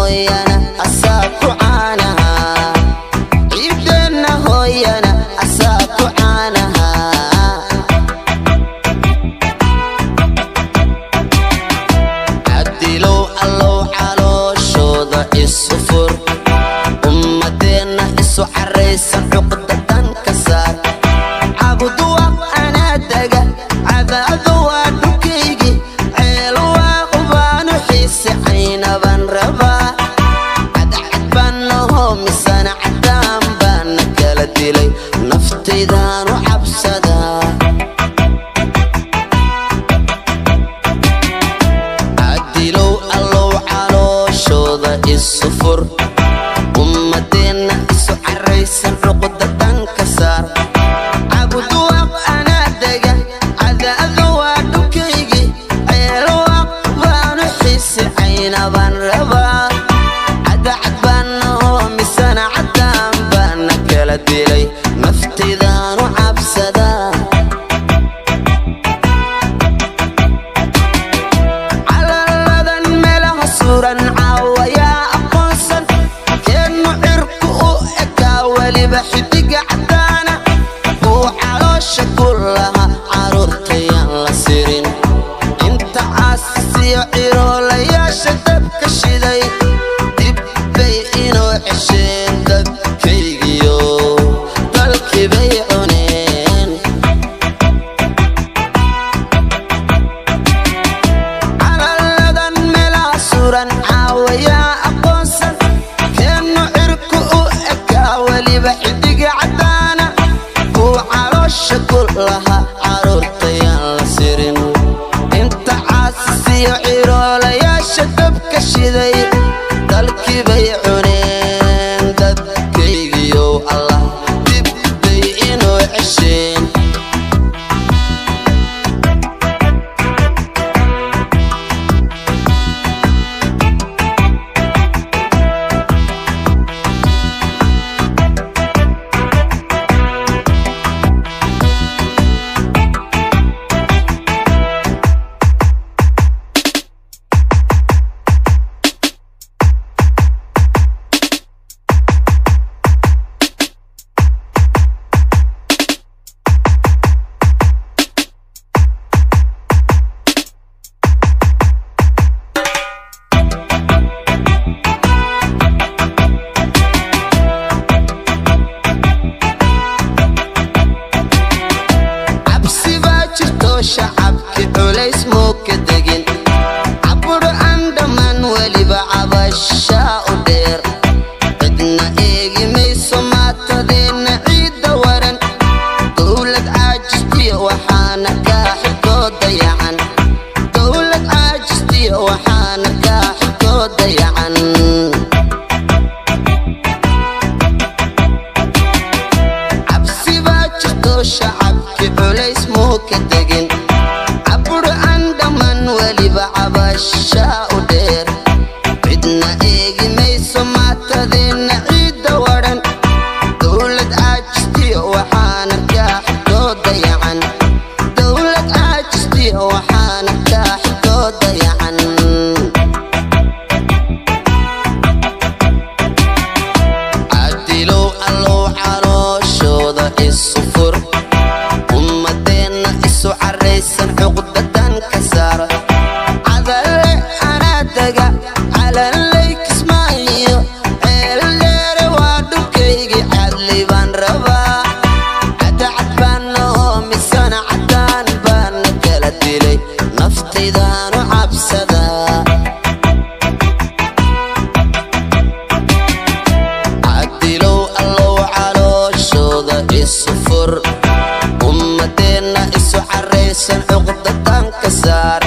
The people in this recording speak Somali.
Hooyana asaa ku caanaha, ciideenna hooyana asaa ku caanaha. Cadilow Allow calooshooda isu fur, ummadeenna isu caraysan cuqdadan ka saar. Cabuduwaq anaa dega, Cadaado waa dhulkaygi, Ceelwaaq baanu xiise, Caynaban rabaa. Cadcad baan nahoo misana caddaan baana kala dilay, naftaydaanu cabsadaa. Cadilow Allow calooshooda isu fur, ummadeenna isu caraysan cuqdadan ka saar. Cabuduwaq anaa dega, Cadaado waa dhulkaygi, Ceelwaaq baanu xiise, Caynabaan rabaa. Cadacad baan nahoo misana caddaan baana kala dilay, naftaydaanu cabsadaa. Calaladan meelaha suran caawayaa aqoonsan, keennu cirku u ekaa weliba xidiga caddaana, kuu caloosha ku laha carruurtayaan la sirin. Inta caasisiyo ciroolayaasha dabka shiday, dib bay inoo cesheen dadkaygiyo dalkii bay cuneen. Calaladan meelaha suran caawayaa aqoonsan, keennu cirku u ekaa weliba xidiga caddaana, kuu caloosha ku laha carruurtayaan la sirin. Inta caasisiyo ciroolayaasha dabka shiday, dalkii bay cuneen dadkaygiyow Allah, dib bay inoo cesheen. Cabsi baa jirto, shacabki culays muu ka degin, caburo aan dhammaan weliba cabashaa u dheer. Cidna eegi mayso maatadeenna ciidda waran, dowlad caajistiyo waxaana kaa xilkoo dayacan, dowlad caajistiyo waxaana kaa xilkoo dayacan. Cabsi baa jirto, shacabki culays muu ka degin, caburo aan dhammaan weliba cabashaa u dheer. Cidna eegi mayso maatadeenna ciidda waran, dowlad caajistiyo waxaana kaa xilkoo dayacan, dowlad caajistiyo waxaana kaa xilkoo dayacan. Cadilow Allow calooshooda isu fur, ummadeenna isu caraysan cuqdadan ka saar. Cadalle anaa dega, Calanley, Kismaayo, Ceeldheere waa dhulkaygii, cadli baan rabaa. Cadacad baan nahoo misana caddaan baana kala dilay, naftaydaanu cabsadaa. Cadilow Allow calooshooda isu fur, ummadeenna isu caraysan cuqdadan ka saar.